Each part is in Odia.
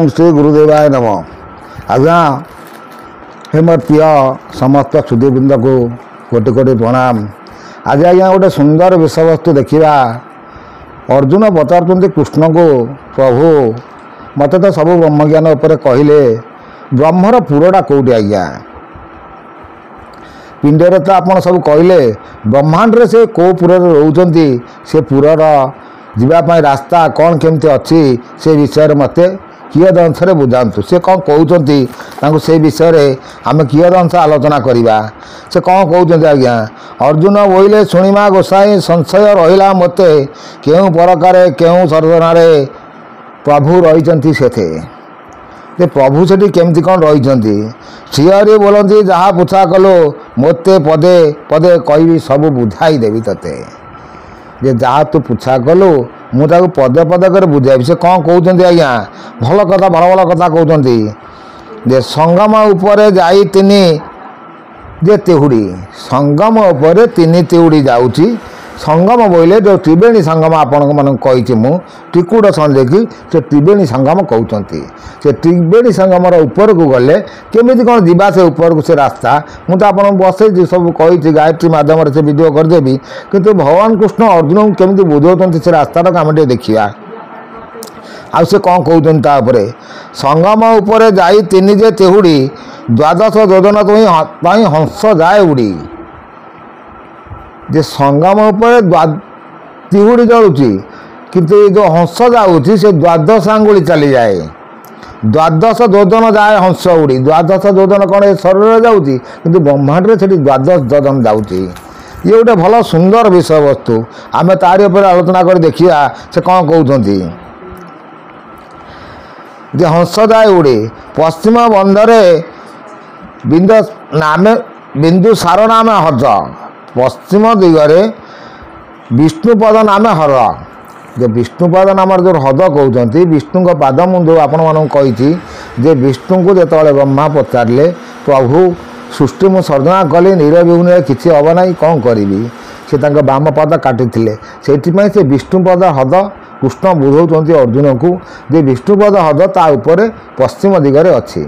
ଓଁ ଶ୍ରୀ ଗୁରୁଦେବାୟ ନମ। ଆଜ୍ଞା, ହେ ମୋର ପ୍ରିୟ ସମସ୍ତ ସୁଧୀବୃନ୍ଦକୁ କୋଟି କୋଟି ପ୍ରଣାମ। ଆଜି ଆଜ୍ଞା ଗୋଟେ ସୁନ୍ଦର ବିଷୟବସ୍ତୁ ଦେଖିବା। ଅର୍ଜୁନ ପଚାରୁଛନ୍ତି କୃଷ୍ଣଙ୍କୁ, ପ୍ରଭୁ ମୋତେ ତ ସବୁ ବ୍ରହ୍ମଜ୍ଞାନ ଉପରେ କହିଲେ, ବ୍ରହ୍ମର ପୁରଟା କେଉଁଠି ଆଜ୍ଞା? ପିଣ୍ଡରେ ତ ଆପଣ ସବୁ କହିଲେ, ବ୍ରହ୍ମାଣ୍ଡରେ ସେ କେଉଁ ପୁରରେ ରହୁଛନ୍ତି, ସେ ପୁରର ଯିବା ପାଇଁ ରାସ୍ତା କ'ଣ କେମିତି ଅଛି, ସେ ବିଷୟରେ ମୋତେ କିୟଦଂଶରେ ବୁଝାନ୍ତୁ। ସେ କ'ଣ କହୁଛନ୍ତି ତାଙ୍କୁ ସେ ବିଷୟରେ ଆମେ କିୟଦଂଶ ଆଲୋଚନା କରିବା। ସେ କ'ଣ କହୁଛନ୍ତି ଆଜ୍ଞା? ଅର୍ଜୁନ ବୋଇଲେ ଶୁଣିମା ଗୋସାଇଁ, ସଂଶୟ ରହିଲା ମୋତେ, କେଉଁ ପ୍ରକାରେ କେଉଁ ସର୍ଜନାରେ ପ୍ରଭୁ ରହିଛନ୍ତି ସେଥେ। ଯେ ପ୍ରଭୁ ସେଠି କେମିତି କ'ଣ ରହିଛନ୍ତି? ଶ୍ରୀହରି ବୋଲନ୍ତି ଯାହା ପୁଛା କଲୁ ମୋତେ, ପଦେ ପଦେ କହିବି ସବୁ ବୁଝାଇ ଦେବି ତୋତେ। ଯେ ଯାହା ତୁ ପୁଛା କଲୁ ମୁଁ ତାକୁ ପଦେ ପଦେ କରି ବୁଝାଇବି। ସେ କ'ଣ କହୁଛନ୍ତି ଆଜ୍ଞା? ଭଲ କଥା, ଭଲ ଭଲ କଥା କହୁଛନ୍ତି। ଯେ ସଙ୍ଗମ ଉପରେ ଯାଇ ତିନି ଯେ ତିହୁଡ଼ି, ସଙ୍ଗମ ଉପରେ ତିନି ତିହୁଡ଼ି ଯାଉଛି। ସଙ୍ଗମ ବୋଇଲେ ଯେଉଁ ତ୍ରିବେଣୀ ସଙ୍ଗମ ଆପଣଙ୍କ ମାନଙ୍କୁ କହିଛି ମୁଁ, ତ୍ରିକୂଟ ସନ୍ଧିକି ସେ ତ୍ରିବେଣୀ ସଙ୍ଗମ କହୁଛନ୍ତି। ସେ ତ୍ରିବେଣୀ ସଙ୍ଗମର ଉପରକୁ ଗଲେ କେମିତି କ'ଣ ଯିବା ସେ ଉପରକୁ, ସେ ରାସ୍ତା ମୁଁ ତ ଆପଣଙ୍କୁ ବସେଇଛି, ସବୁ କହିଛି, ଗାୟତ୍ରୀ ମାଧ୍ୟମରେ ସେ ଭିଡ଼ିଓ କରିଦେବି। କିନ୍ତୁ ଭଗବାନ କୃଷ୍ଣ ଅର୍ଜୁନଙ୍କୁ କେମିତି ବୁଝାଉଛନ୍ତି ସେ ରାସ୍ତାଟାକୁ ଆମେ ଟିକେ ଦେଖିବା। ଆଉ ସେ କ'ଣ କହୁଛନ୍ତି ତା ଉପରେ? ସଙ୍ଗମ ଉପରେ ଯାଇ ତିନି ଯେ ତେହୁଡ଼ି, ଦ୍ୱାଦଶ ଯୋଜନ ପାଇଁ ହଂସ ଯାଏ ଉଡ଼ି। ଯେ ସଙ୍ଗମ ଉପରେ ତିହୁଡ଼ି ଜଳୁଛି, କିନ୍ତୁ ଏ ଯେଉଁ ହଂସ ଯାଉଛି ସେ ଦ୍ୱାଦଶ ଆଙ୍ଗୁଳି ଚାଲିଯାଏ। ଦ୍ୱାଦଶ ଯୋଜନ ଯାଏ ହଂସ ଉଡ଼ି। ଦ୍ୱାଦଶ ଯୋଜନ କ'ଣ ଏ ଶରୀରରେ ଯାଉଛି, କିନ୍ତୁ ବ୍ରହ୍ମାଣ୍ଡରେ ସେଠି ଦ୍ୱାଦଶ ଯୋଜନ ଯାଉଛି। ଇଏ ଗୋଟେ ଭଲ ସୁନ୍ଦର ବିଷୟବସ୍ତୁ, ଆମେ ତାରି ଉପରେ ଆଲୋଚନା କରି ଦେଖିବା ସେ କ'ଣ କହୁଛନ୍ତି। ଯେ ହଂସ ଯାଏ ଉଡ଼ି ପଶ୍ଚିମ ବନ୍ଧରେ ବିନ୍ଦ ନାମେ ବିନ୍ଦୁ ସାର ନାମେ ହଜ, ପଶ୍ଚିମ ଦିଗରେ ବିଷ୍ଣୁପଦ ନାମେ ହର। ଯେ ବିଷ୍ଣୁପଦ ନାମରେ ଯେଉଁ ହ୍ରଦ କହୁଛନ୍ତି, ବିଷ୍ଣୁଙ୍କ ପାଦ, ମୁଁ ଯେଉଁ ଆପଣମାନଙ୍କୁ କହିଛି ଯେ ବିଷ୍ଣୁଙ୍କୁ ଯେତେବେଳେ ବ୍ରହ୍ମା ପଚାରିଲେ, ପ୍ରଭୁ ସୃଷ୍ଟି ମୁଁ ସର୍ଜନା କଲି, ନିରବିଘ୍ନରେ କିଛି ହେବ ନାହିଁ, କ'ଣ କରିବି? ସେ ତାଙ୍କ ବାମ ପାଦ କାଟିଥିଲେ। ସେଇଥିପାଇଁ ସେ ବିଷ୍ଣୁପଦ ହ୍ରଦ କୃଷ୍ଣ ବୁଝାଉଛନ୍ତି ଅର୍ଜୁନକୁ ଯେ ବିଷ୍ଣୁପଦ ହ୍ରଦ ତା ଉପରେ ପଶ୍ଚିମ ଦିଗରେ ଅଛି।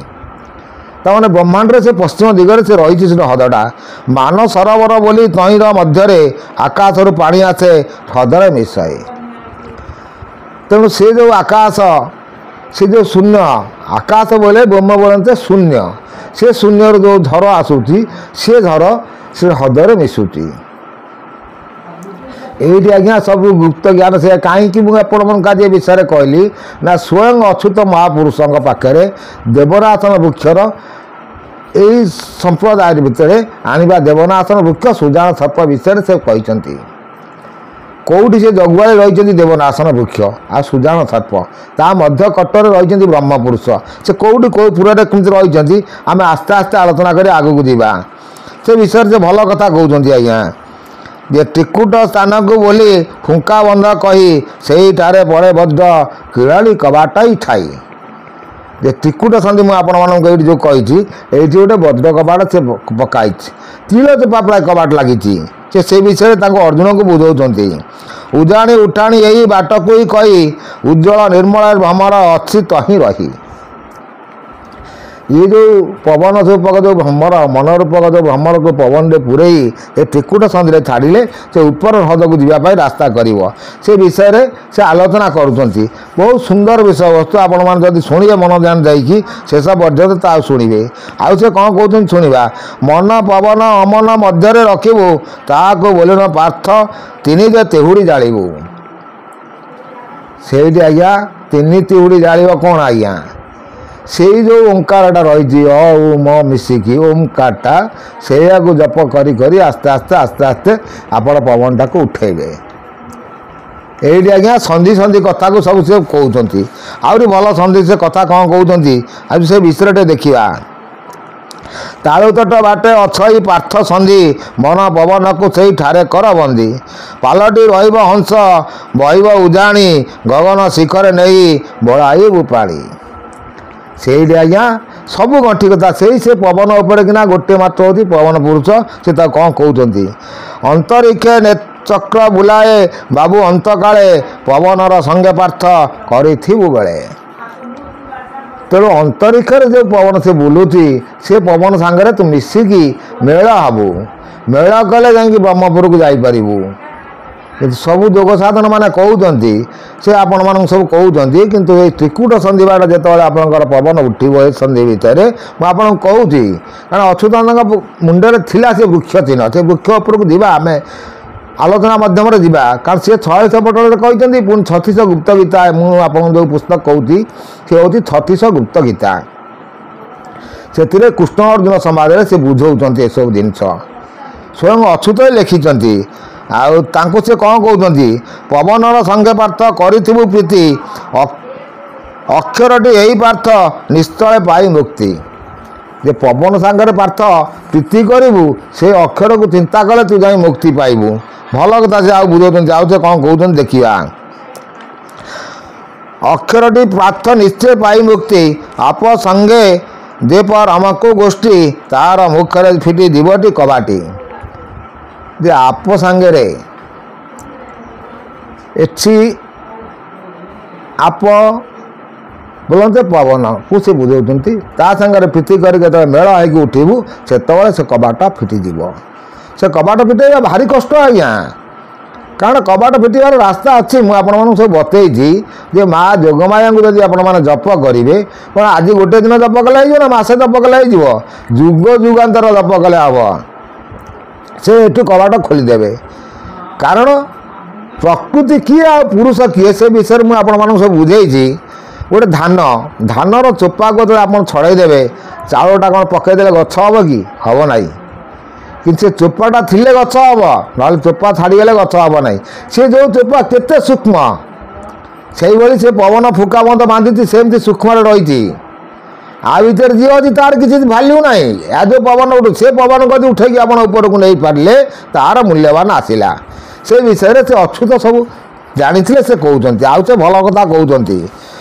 ତାମାନେ ବ୍ରହ୍ମାଣ୍ଡରେ ସେ ପଶ୍ଚିମ ଦିଗରେ ସେ ରହିଛି ସେ ହ୍ରଦଟା। ମାନ ସରୋବର ବୋଲି ତହିଁର ମଧ୍ୟରେ ଆକାଶରୁ ପାଣି ଆସେ ହ୍ରଦରେ ମିଶାଏ। ତେଣୁ ସେ ଯେଉଁ ଆକାଶ, ସେ ଯେଉଁ ଶୂନ୍ୟ ଆକାଶ ବୋଲେ ବ୍ରହ୍ମ ବୋଲନ୍ତେ ଶୂନ୍ୟ, ସେ ଶୂନ୍ୟରୁ ଯେଉଁ ଝର ଆସୁଛି ସେ ଝର ସେ ହ୍ରଦରେ ମିଶୁଛି। ଏଇଠି ଆଜ୍ଞା ସବୁ ଗୁପ୍ତ ଜ୍ଞାନ। ସେ କାହିଁକି ମୁଁ ଆପଣମାନଙ୍କୁ ଆଜି ଏ ବିଷୟରେ କହିଲି ନା, ସ୍ୱୟଂ ଅଚ୍ୟୁତ ମହାପୁରୁଷଙ୍କ ପାଖରେ ଦେବନାସନ ବୃକ୍ଷର ଏଇ ସମ୍ପ୍ରଦାୟ ଭିତରେ ଆଣିବା ଦେବନାସନ ବୃକ୍ଷ ସୁଜାନ ସର୍ପ ବିଷୟରେ ସେ କହିଛନ୍ତି। କେଉଁଠି ସେ ଜଗୁଆଳି ରହିଛନ୍ତି ଦେବନାସନ ବୃକ୍ଷ ଆଉ ସୁଜାନ ସର୍ପ, ତା ମଧ୍ୟ କଟରେ ରହିଛନ୍ତି ବ୍ରହ୍ମପୁରୁଷ। ସେ କେଉଁଠି କେଉଁ ପୁରରେ କେମିତି ରହିଛନ୍ତି ଆମେ ଆସ୍ତେ ଆସ୍ତେ ଆଲୋଚନା କରି ଆଗକୁ ଯିବା। ସେ ବିଷୟରେ ସେ ଭଲ କଥା କହୁଛନ୍ତି ଆଜ୍ଞା। ଯେ ତ୍ରିକୂଟ ସ୍ଥାନକୁ ବୋଲି ଫୁଙ୍କା ବନ୍ଧ କହି, ସେଇଠାରେ ପରେ ବଦ୍ଧ କିଳାଳି କବାଟାଇ ଠାଇ। ଯେ ତ୍ରିକୂଟ ସନ୍ଧି ମୁଁ ଆପଣମାନଙ୍କୁ ଏଇଠି ଯେଉଁ କହିଛି, ଏଇଠି ଗୋଟେ ବଜ୍ର କବାଟ ସେ ପକାଇଛି, ତିଳ ଚୋପା ପ୍ରାୟ କବାଟ ଲାଗିଛି। ସେ ସେ ବିଷୟରେ ତାଙ୍କୁ ଅର୍ଜୁନଙ୍କୁ ବୁଝାଉଛନ୍ତି। ଉଜାଣି ଉଠାଣି ଏଇ ବାଟକୁ ହିଁ କହି, ଉଜ୍ଜଳ ନିର୍ମଳ ଭ୍ରମର ଅଛି ତହିଁ ରହି। ଇଏ ଯେଉଁ ପବନ ରୂପକ ଯେଉଁ ଭ୍ରମର, ମନ ରୂପକ ଯେଉଁ ଭ୍ରମରକୁ ପବନରେ ପୂରେଇ ଏ ତ୍ରିକୂଟ ସନ୍ଧିରେ ଛାଡ଼ିଲେ ସେ ଉପର ହ୍ରଦକୁ ଯିବା ପାଇଁ ରାସ୍ତା କରିବ, ସେ ବିଷୟରେ ସେ ଆଲୋଚନା କରୁଛନ୍ତି। ବହୁତ ସୁନ୍ଦର ବିଷୟବସ୍ତୁ, ଆପଣମାନେ ଯଦି ଶୁଣିବେ ମନ ଧ୍ୟାନ ଦେଇକି ଶେଷ ପର୍ଯ୍ୟନ୍ତ ତା ଶୁଣିବେ। ଆଉ ସେ କ'ଣ କହୁଛନ୍ତି ଶୁଣିବା। ମନ ପବନ ଅମନ ମଧ୍ୟରେ ରଖିବୁ, ତାହାକୁ ବୋଲିନ ପାର୍ଥ ତିନି ଯେ ତେହୁଡ଼ି ଜାଳିବୁ। ସେଇଠି ଆଜ୍ଞା ତିନି ତିହୁଡ଼ି ଜାଳିବ କ'ଣ ଆଜ୍ଞା? ସେଇ ଯେଉଁ ଓଙ୍କାରଟା ରହିଛି ଅ ଉ ମ ମିଶିକି ଓମକାରଟା, ସେଇଆକୁ ଜପ କରି କରି ଆସ୍ତେ ଆସ୍ତେ ଆସ୍ତେ ଆସ୍ତେ ଆପଣ ପବନଟାକୁ ଉଠେଇବେ। ଏଇଠି ଆଜ୍ଞା ସନ୍ଧି ସନ୍ଧି କଥାକୁ ସବୁ ସେ କହୁଛନ୍ତି। ଆହୁରି ଭଲ ସନ୍ଧି ସେ କଥା କ'ଣ କହୁଛନ୍ତି ଆଉ ସେ ବିଷୟରେ ଟିକେ ଦେଖିବା। ତାଳୁତଟ ବାଟେ ଅଛଇ ପାର୍ଥ ସନ୍ଧି, ମନ ପବନକୁ ସେଇଠାରେ କର ବନ୍ଦି। ପାଲଟି ରହିବ ହଂସ ବହିବ ଉଜାଣି, ଗଗନ ଶିଖରେ ନେଇ ବଳାଇବୁ ପାଣି। ସେଇଠି ଆଜ୍ଞା ସବୁ ଗଣ୍ଠି କଥା ସେଇ ସେ ପବନ ଉପରେ କିନା ଗୋଟେ ମାତ୍ର ହେଉଛି ପବନ ପୁରୁଷ। ସେ ତାକୁ କ'ଣ କହୁଛନ୍ତି? ଅନ୍ତରୀକ୍ଷେ ଚକ୍ର ବୁଲାଏ ବାବୁ ଅନ୍ତକାଳେ, ପବନର ସଙ୍ଗେ ପାର୍ଥ କରିଥିବୁ ବେଳେ। ତେଣୁ ଅନ୍ତରୀକ୍ଷରେ ଯେଉଁ ପବନ ସେ ବୁଲୁଛି, ସେ ପବନ ସାଙ୍ଗରେ ତୁ ମିଶିକି ମେଳ ହେବୁ। ମେଳ କଲେ ଯାଇକି ବ୍ରହ୍ମପୁରକୁ ଯାଇପାରିବୁ। କିନ୍ତୁ ସବୁ ଯୋଗ ସାଧନ ମାନେ କହୁଛନ୍ତି, ସେ ଆପଣମାନଙ୍କୁ ସବୁ କହୁଛନ୍ତି, କିନ୍ତୁ ଏଇ ତ୍ରିକୂଟ ସନ୍ଧିବାଟ ଯେତେବେଳେ ଆପଣଙ୍କର ପବନ ଉଠିବ ଏ ସନ୍ଧି ଭିତରେ, ମୁଁ ଆପଣଙ୍କୁ କହୁଛି, କାରଣ ଅଚ୍ୟୁତାନନ୍ଦଙ୍କ ମୁଣ୍ଡରେ ଥିଲା ସେ ବୃକ୍ଷ ଚିହ୍ନ। ସେ ବୃକ୍ଷ ଉପରକୁ ଯିବା, ଆମେ ଆଲୋଚନା ମାଧ୍ୟମରେ ଯିବା, କାରଣ ସିଏ 600 ପଟଳରେ କହିଛନ୍ତି। ପୁଣି 36 ଗୁପ୍ତ ଗୀତା, ମୁଁ ଆପଣଙ୍କୁ ଯେଉଁ ପୁସ୍ତକ କହୁଛି ସେ ହେଉଛି 36 ଗୁପ୍ତ ଗୀତା। ସେଥିରେ କୃଷ୍ଣ ଅର୍ଜୁନ ସମାଜରେ ସେ ବୁଝାଉଛନ୍ତି ଏସବୁ ଜିନିଷ, ସ୍ୱୟଂ ଅଚ୍ୟୁତ ଲେଖିଛନ୍ତି। ଆଉ ତାଙ୍କୁ ସେ କ'ଣ କହୁଛନ୍ତି? ପବନର ସଙ୍ଗେ ପାର୍ଥ କରିଥିବୁ ପ୍ରୀତି, ଅକ୍ଷରଟି ଏହି ପାର୍ଥ ନିସ୍ତଳେ ପାଇ ମୁକ୍ତି। ଯେ ପବନ ସାଙ୍ଗରେ ପାର୍ଥ ପ୍ରୀତି କରିବୁ, ସେ ଅକ୍ଷରକୁ ଚିନ୍ତା କଲେ ତୁ ଯାଇ ମୁକ୍ତି ପାଇବୁ। ଭଲ କଥା ସେ ଆଉ ବୁଝାଉଛନ୍ତି। ଆଉ ସେ କ'ଣ କହୁଛନ୍ତି ଦେଖିବା। ଅକ୍ଷରଟି ପାର୍ଥ ନିଶ୍ଚୟ ପାଇ ମୁକ୍ତି, ଆପ ସଙ୍ଗେ ଯେ ପରମକୁ ଗୋଷ୍ଠୀ, ତାର ମୁଖରେ ଫିଟି ଯିବଟି କବାଟି। ଯେ ଆପ ସାଙ୍ଗରେ ଏଠି ଆପ ବୋଲନ୍ତେ ପବନକୁ ସେ ବୁଝାଉଛନ୍ତି, ତା ସାଙ୍ଗରେ ପ୍ରୀତି କରି ଯେତେବେଳେ ମେଳ ହେଇକି ଉଠିବୁ, ସେତେବେଳେ ସେ କବାଟ ଫିଟିଯିବ। ସେ କବାଟ ଫିଟେଇବା ଭାରି କଷ୍ଟ ଆଜ୍ଞା, କାରଣ କବାଟ ଫିଟିବାର ରାସ୍ତା ଅଛି। ମୁଁ ଆପଣମାନଙ୍କୁ ସବୁ ବତେଇଛି ଯେ ମା ଯୋଗମାୟାଙ୍କୁ ଯଦି ଆପଣମାନେ ଜପ କରିବେ, କ'ଣ ଆଜି ଗୋଟେ ଦିନ ଜପ କଲେ ହେଇଯିବ ନା ମାସେ ଜପ କଲେ ହେଇଯିବ? ଯୁଗ ଯୁଗାନ୍ତର ଜପ କଲେ ହେବ, ସେ ଏଠୁ କବାଟ ଖୋଲିଦେବେ। କାରଣ ପ୍ରକୃତି କିଏ ଆଉ ପୁରୁଷ କିଏ, ସେ ବିଷୟରେ ମୁଁ ଆପଣମାନଙ୍କୁ ସବୁ ବୁଝେଇଛି। ଗୋଟେ ଧାନ, ଧାନର ଚୋପାକୁ ଯେତେବେଳେ ଆପଣ ଛଡ଼େଇ ଦେବେ, ଚାଉଳଟା କ'ଣ ପକାଇଦେଲେ ଗଛ ହେବ କି? ହେବ ନାହିଁ। କିନ୍ତୁ ସେ ଚୋପାଟା ଥିଲେ ଗଛ ହେବ, ନହେଲେ ଚୋପା ଛାଡ଼ିଗଲେ ଗଛ ହେବ ନାହିଁ। ସେ ଯେଉଁ ଚୋପା କେତେ ସୂକ୍ଷ୍ମ, ସେଇଭଳି ସେ ପବନ ଫୁକା ବନ୍ଦ ବାନ୍ଧିଛି, ସେମିତି ସୂକ୍ଷ୍ମରେ ରହିଛି। ଆ ଭିତରେ ଯିଏ ଅଛି ତାର କିଛି ଭାଲ୍ୟୁ ନାହିଁ। ଏହା ଯେଉଁ ପବନ ଉଠୁ, ସେ ପବନ ଯଦି ଉଠେଇକି ଆପଣ ଉପରକୁ ନେଇପାରିଲେ ତାର ମୂଲ୍ୟବାନ ଆସିଲା। ସେ ବିଷୟରେ ସେ ଅଚ୍ୟୁତ ସବୁ ଜାଣିଥିଲେ, ସେ କହୁଛନ୍ତି। ଆଉ ସେ ଭଲ କଥା କହୁଛନ୍ତି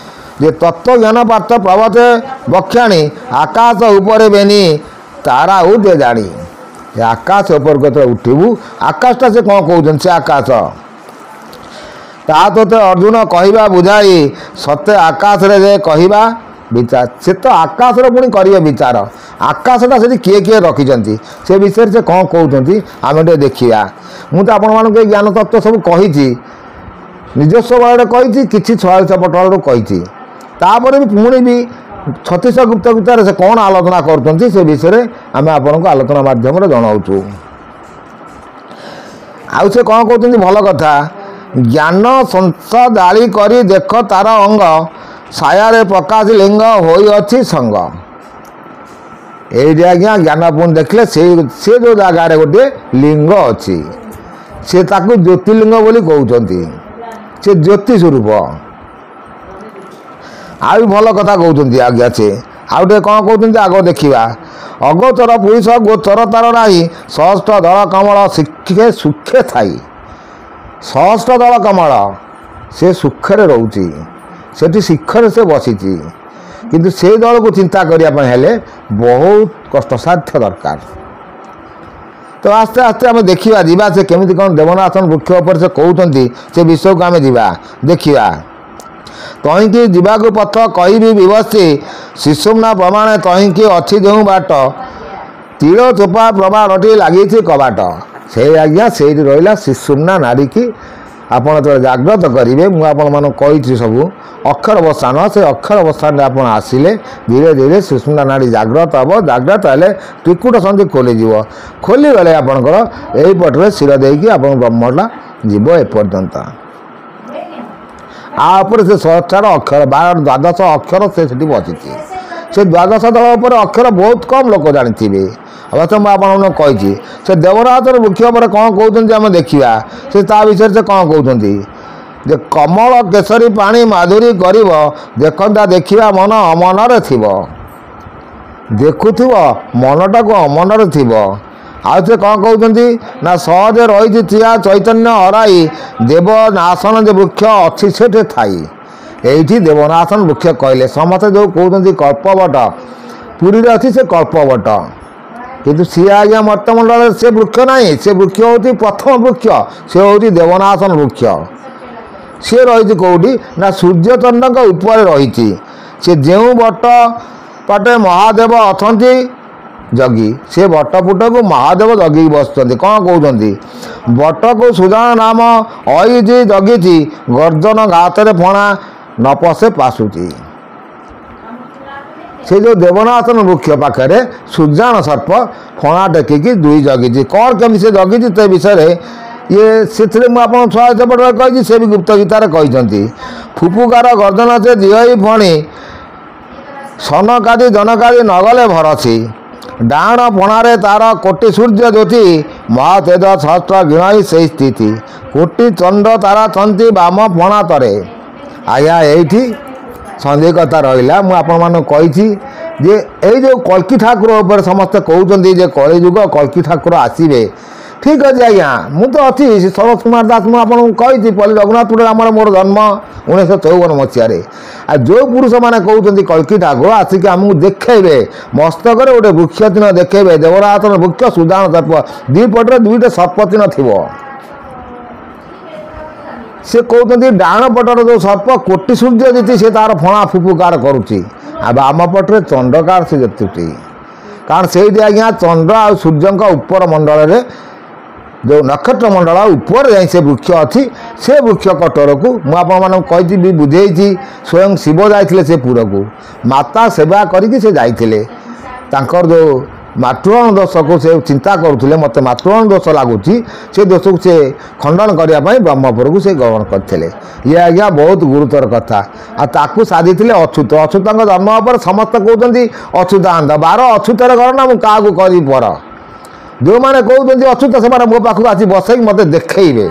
ଯେ ତତ୍ତ୍ୱଜ୍ଞାନ ପାର୍ଥ ପ୍ରବଚେ ବକ୍ଷାଣି, ଆକାଶ ଉପରେ ବେନି ତାରା ଉଠେ ଜାଣି। ଏ ଆକାଶ ଉପରକୁ ଯେତେବେଳେ ଉଠିବୁ, ଆକାଶଟା ସେ କ'ଣ କହୁଛନ୍ତି? ସେ ଆକାଶ ତା ତୋତେ ଅର୍ଜୁନ କହିବା ବୁଝାଇ, ସତେ ଆକାଶରେ ଯେ କହିବା ବିଚାର। ସେ ତ ଆକାଶର ପୁଣି କରିବେ ବିଚାର। ଆକାଶଟା ସେଠି କିଏ କିଏ ରଖିଛନ୍ତି, ସେ ବିଷୟରେ ସେ କ'ଣ କହୁଛନ୍ତି ଆମେ ଟିକେ ଦେଖିବା। ମୁଁ ତ ଆପଣମାନଙ୍କୁ ଏଇ ଜ୍ଞାନ ତତ୍ତ୍ୱ ସବୁ କହିଛି, ନିଜସ୍ୱ ବଳରେ କହିଛି, କିଛି 46 ପଟଳରୁ କହିଛି। ତାପରେ ବି ପୁଣି ବି 36 ଗୁପ୍ତ ଗୀତାରେ ସେ କ'ଣ ଆଲୋଚନା କରୁଛନ୍ତି, ସେ ବିଷୟରେ ଆମେ ଆପଣଙ୍କୁ ଆଲୋଚନା ମାଧ୍ୟମରେ ଜଣାଉଛୁ। ଆଉ ସେ କ'ଣ କହୁଛନ୍ତି ଭଲ କଥା। ଜ୍ଞାନ ସଂସ ଜାଳି କରି ଦେଖ ତାର ଅଙ୍ଗ, ଛାୟାରେ ପ୍ରକାଶ ଲିଙ୍ଗ ହୋଇଅଛି ସଙ୍ଗ। ଏଇଠି ଆଜ୍ଞା ଜ୍ଞାନ ପୁଣି ଦେଖିଲେ ସେ ଯେଉଁ ଜାଗାରେ ଗୋଟିଏ ଲିଙ୍ଗ ଅଛି, ସେ ତାକୁ ଜ୍ୟୋତିର୍ଲିଙ୍ଗ ବୋଲି କହୁଛନ୍ତି। ସେ ଜ୍ୟୋତି ସ୍ୱରୂପ। ଆଉ ଭଲ କଥା କହୁଛନ୍ତି ଆଜ୍ଞା ସେ। ଆଉ ଟିକେ କ'ଣ କହୁଛନ୍ତି ଆଗ ଦେଖିବା। ଅଗୋଚର ପୁରୁଷ ଗୋଚର ତାର ନାହିଁ, ସହସ୍ର ଦଳ କମଳ ଶିକ୍ଷେ ସୁଖେ ଥାଇ। ସହସ୍ର ଦଳ କମଳ ସେ ସୁଖରେ ରହୁଛି, ସେଠି ଶିଖରେ ସେ ବସିଛି। କିନ୍ତୁ ସେଇ ଦଳକୁ ଚିନ୍ତା କରିବା ପାଇଁ ହେଲେ ବହୁତ କଷ୍ଟସାଧ୍ୟ ଦରକାର। ତ ଆସ୍ତେ ଆସ୍ତେ ଆମେ ଦେଖିବା, ଯିବା ସେ କେମିତି କ'ଣ ଦେବନାଥନ ବୃକ୍ଷ ଉପରେ ସେ କହୁଛନ୍ତି, ସେ ବିଷୟକୁ ଆମେ ଯିବା ଦେଖିବା। ତହିଁକି ଯିବାକୁ ପଥ କହିବି ବିବସ୍ତି, ଶିଶୁମ୍ନା ପ୍ରମାଣେ ତହିଁକି ଅଛି ଯେଉଁ ବାଟ, ତିଳ ଚୋପା ପ୍ରମାଣଟି ଲାଗିଛି କବାଟ। ସେଇ ଆଜ୍ଞା ସେଇଠି ରହିଲା ଶିଶୁମ୍ନା ନାରୀକି ଆପଣ ଯେତେବେଳେ ଜାଗ୍ରତ କରିବେ, ମୁଁ ଆପଣମାନଙ୍କୁ କହିଛି ସବୁ ଅକ୍ଷର ଅବସ୍ଥାନ, ସେ ଅକ୍ଷର ଅବସ୍ଥାନରେ ଆପଣ ଆସିଲେ ଧୀରେ ଧୀରେ ସୁଷୁମ୍ନା ନାଡ଼ି ଜାଗ୍ରତ ହେବ। ଜାଗ୍ରତ ହେଲେ ତ୍ରିକୁଟ ସନ୍ଧି ଖୋଲିଯିବ। ଖୋଲିଗଲେ ଆପଣଙ୍କର ଏଇପଟରେ ଶିର ଦେଇକି ଆପଣଙ୍କ ବ୍ରହ୍ମଟା ଯିବ ଏପର୍ଯ୍ୟନ୍ତ। ଆ ଉପରେ ସେ ସହସ୍ରାର ଅକ୍ଷର 12 ଦ୍ୱାଦଶ ଅକ୍ଷର ସେ ସେଠି ବସିଛି। ସେ ଦ୍ୱାଦଶ ଦଳ ଉପରେ ଅକ୍ଷର ବହୁତ କମ୍ ଲୋକ ଜାଣିଥିବେ। ଅବଶ୍ୟ ମୁଁ ଆପଣମାନଙ୍କୁ କହିଛି। ସେ ଦେବରାଜର ବୃକ୍ଷ ଉପରେ କ'ଣ କହୁଛନ୍ତି ଆମେ ଦେଖିବା। ସେ ତା ବିଷୟରେ ସେ କ'ଣ କହୁଛନ୍ତି ଯେ କମଳ କେଶରୀ ପାଣି ମାଧୁରୀ କରିବ, ଦେଖନ୍ତା ଦେଖିବା ମନ ଅମନରେ ଥିବ। ଦେଖୁଥିବ ମନଟାକୁ ଅମନରେ ଥିବ। ଆଉ ସେ କ'ଣ କହୁଛନ୍ତି ନା ସହଜେ ରହିଛି ଚିଆ ଚୈତନ୍ୟ ହରାଇ, ଦେବନାସନ ଯେ ବୃକ୍ଷ ଅଛି ସେଠି ଥାଇ। ଏଇଠି ଦେବନାସନ ବୃକ୍ଷ କହିଲେ ସମସ୍ତେ ଯେଉଁ କହୁଛନ୍ତି କଳ୍ପବଟ ପୁରୀରେ ଅଛି, ସେ କଳ୍ପବଟ, କିନ୍ତୁ ସିଏ ଆଜ୍ଞା ମର୍ତ୍ତମଣ୍ଡଳରେ ସେ ବୃକ୍ଷ ନାହିଁ। ସେ ବୃକ୍ଷ ହେଉଛି ପ୍ରଥମ ବୃକ୍ଷ, ସେ ହେଉଛି ଦେବନାସନ ବୃକ୍ଷ। ସିଏ ରହିଛି କେଉଁଠି ନା ସୂର୍ଯ୍ୟଚନ୍ଦ୍ରଙ୍କ ଉପରେ ରହିଛି। ସେ ଯେଉଁ ବଟ ପଟେ ମହାଦେବ ଅଛନ୍ତି ଜଗି, ସେ ବଟପୁଟକୁ ମହାଦେବ ଜଗିକି ବସୁଛନ୍ତି। କ'ଣ କହୁଛନ୍ତି? ବଟକୁ ସୁଜାଣ ନାମ ଅଇଜି ଜଗିଛି, ଗର୍ଜନ ଘାତରେ ଫଣା ନ ପଶେ ପାଶୁଛି। ସେ ଯେଉଁ ଦେବନାଥନ ବୃକ୍ଷ ପାଖରେ ସୁଜାଣ ସର୍ପ ଫଣା ଟେକିକି ଦୁଇ ଜଗିଛି। କ'ଣ କେମିତି ସେ ଜଗିଛି ସେ ବିଷୟରେ ଇଏ ସେଥିରେ ମୁଁ ଆପଣଙ୍କୁ ଛୁଆ ସେପଟରେ କହିଛି, ସେ ବି ଗୁପ୍ତ ଗୀତାରେ କହିଛନ୍ତି। ଫୁଫୁକାର ଗର୍ଜନ ସେ ଦିଅଇ ଫଣି, ସନକାଦି ଜନକାଦି ନଗଲେ ଭରସି। ଡାହାଣ ଫଣାରେ ତାର କୋଟି ସୂର୍ଯ୍ୟ ଜ୍ୟୋତି, ମହାତେଜ ସହସ୍ର ଗିଣଇ ସେଇ ସ୍ଥିତି। କୋଟି ଚନ୍ଦ୍ର ତାରା ଛନ୍ତି ବାମ ଫଣା ତରେ। ଆଜ୍ଞା ଏଇଠି ସନ୍ଦେହ କଥା ରହିଲା। ମୁଁ ଆପଣମାନଙ୍କୁ କହିଛି ଯେ ଏଇ ଯେଉଁ କଳ୍କୀ ଠାକୁର ଉପରେ ସମସ୍ତେ କହୁଛନ୍ତି ଯେ କଳିଯୁଗ କଳ୍କୀ ଠାକୁର ଆସିବେ। ଠିକ୍ ଅଛି ଆଜ୍ଞା, ମୁଁ ତ ଅଛି ସରୋଜ କୁମାର ଦାସ, ମୁଁ ଆପଣଙ୍କୁ କହିଛି ପଲ୍ଲୀ ରଘୁନାଥପୁରରେ ଆମର ମୋର ଜନ୍ମ 1954 ମସିହାରେ। ଆଉ ଯେଉଁ ପୁରୁଷମାନେ କହୁଛନ୍ତି କଳ୍କୀ ଠାକୁର ଆସିକି ଆମକୁ ଦେଖେଇବେ, ମସ୍ତକରେ ଗୋଟେ ବୃକ୍ଷ ଚିହ୍ନ ଦେଖେଇବେ, ଦେବରାତନ ବୃକ୍ଷ ସୁଦାନ ସର୍ପ, ଦୁଇ ପଟରେ ଦୁଇଟା ସର୍ପ ଚିହ୍ନ ଥିବ। ସେ କହୁଛନ୍ତି ଡାହାଣ ପଟର ଯେଉଁ ସର୍ପ କୋଟି ସୂର୍ଯ୍ୟ ଜିତି ସେ ତାର ଫଣା ଫୁଫୁକାର କରୁଛି, ଆଉ ବାମ ପଟରେ ଚନ୍ଦ୍ରକାର ସେ ଜିତୁଛି। କାରଣ ସେଇଠି ଆଜ୍ଞା ଚନ୍ଦ୍ର ଆଉ ସୂର୍ଯ୍ୟଙ୍କ ଉପର ମଣ୍ଡଳରେ ଯେଉଁ ନକ୍ଷତ୍ର ମଣ୍ଡଳ ଉପରେ ଯାଇ ସେ ବୃକ୍ଷ ଅଛି, ସେ ବୃକ୍ଷ କଟରକୁ ମୁଁ ଆପଣମାନଙ୍କୁ କହିଛି ବି ବୁଝେଇଛି। ସ୍ୱୟଂ ଶିବ ଯାଇଥିଲେ ସେ ପୁରକୁ, ମାତା ସେବା କରିକି ସେ ଯାଇଥିଲେ। ତାଙ୍କର ଯେଉଁ ମାତୃଣ ଦୋଷକୁ ସେ ଚିନ୍ତା କରୁଥିଲେ, ମୋତେ ମାତୃଣ ଦୋଷ ଲାଗୁଛି, ସେ ଦୋଷକୁ ସେ ଖଣ୍ଡନ କରିବା ପାଇଁ ବ୍ରହ୍ମପୁରକୁ ସେ ଗ୍ରହଣ କରିଥିଲେ। ଇଏ ଆଜ୍ଞା ବହୁତ ଗୁରୁତର କଥା। ଆଉ ତାକୁ ସାଧିଥିଲେ ଅଚ୍ୟୁତ। ଅଚ୍ୟୁତଙ୍କ ଜନ୍ମ ଉପରେ ସମସ୍ତେ କହୁଛନ୍ତି ଅଚ୍ୟୁତାନନ୍ଦ, ବାର ଅଚ୍ୟୁତରେ ଘର ନା ମୁଁ କାହାକୁ କରିବି ପର। ଯେଉଁମାନେ କହୁଛନ୍ତି ଅଚ୍ୟୁତ ସେମାନେ ମୋ ପାଖକୁ ଆସି ବସେଇକି ମୋତେ ଦେଖେଇବେ,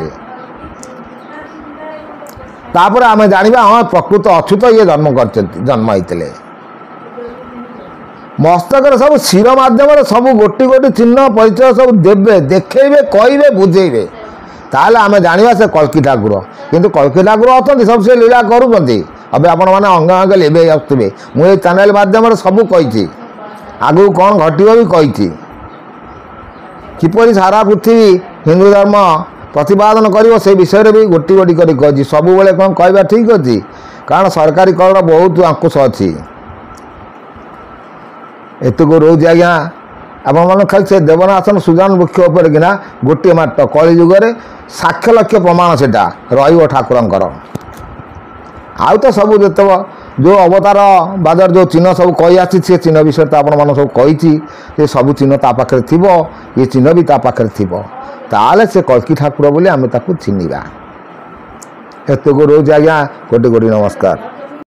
ତାପରେ ଆମେ ଜାଣିବା ହଁ ପ୍ରକୃତ ଅଚ୍ୟୁତ ଇଏ ଜନ୍ମ କରିଛନ୍ତି, ଜନ୍ମ ହେଇଥିଲେ। ମସ୍ତକରେ ସବୁ ଶିର ମାଧ୍ୟମରେ ସବୁ ଗୋଟି ଗୋଟି ଚିହ୍ନ ପରିଚୟ ସବୁ ଦେବେ, ଦେଖେଇବେ, କହିବେ, ବୁଝେଇବେ, ତାହେଲେ ଆମେ ଜାଣିବା ସେ କଳ୍କୀ ଠାକୁର। କିନ୍ତୁ କଳ୍କୀ ଠାକୁର ଅଛନ୍ତି, ସବୁ ସେ ଲୀଳା କରୁଛନ୍ତି। ଏବେ ଆପଣମାନେ ଅଙ୍ଗେ ଅଙ୍ଗେ ଲିଭେଇ ଆସୁଥିବେ। ମୁଁ ଏଇ ଚ୍ୟାନେଲ୍ ମାଧ୍ୟମରେ ସବୁ କହିଛି, ଆଗକୁ କ'ଣ ଘଟିବ ବି କହିଛି, କିପରି ସାରା ପୃଥିବୀ ହିନ୍ଦୁ ଧର୍ମ ପ୍ରତିପାଦନ କରିବ ସେ ବିଷୟରେ ବି ଗୋଟି ଗୋଟି କରି କହିଛି। ସବୁବେଳେ କ'ଣ କହିବା ଠିକ୍ ଅଛି, କାରଣ ସରକାରୀ କଳର ବହୁତ ଆଙ୍କୁଶ ଅଛି। ଏତକୁ ରହୁଛି ଆଜ୍ଞା ଆପଣମାନେ ଖାଲି ସେ ଦେବନାସନ ସୁଜାନ ବୃକ୍ଷ ଉପରେ କିନା ଗୋଟିଏ ମାତ୍ର କଳିଯୁଗରେ ସାକ୍ଷ୍ୟ ଲକ୍ଷ ପ୍ରମାଣ ସେଇଟା ରହିବ ଠାକୁରଙ୍କର। ଆଉ ତ ସବୁ ଯେତେକ ଯେଉଁ ଅବତାର ବାଦର ଯେଉଁ ଚିହ୍ନ ସବୁ କହି ଆସିଛି, ସେ ଚିହ୍ନ ବିଷୟରେ ତ ଆପଣମାନଙ୍କୁ ସବୁ କହିଛି। ସେ ସବୁ ଚିହ୍ନ ତା ପାଖରେ ଥିବ, ଏ ଚିହ୍ନ ବି ତା ପାଖରେ ଥିବ, ତାହେଲେ ସେ କଳ୍କୀ ଠାକୁର ବୋଲି ଆମେ ତାକୁ ଚିହ୍ନିବା। ଏତକୁ ରହୁଛି ଆଜ୍ଞା, କୋଟି କୋଟି ନମସ୍କାର।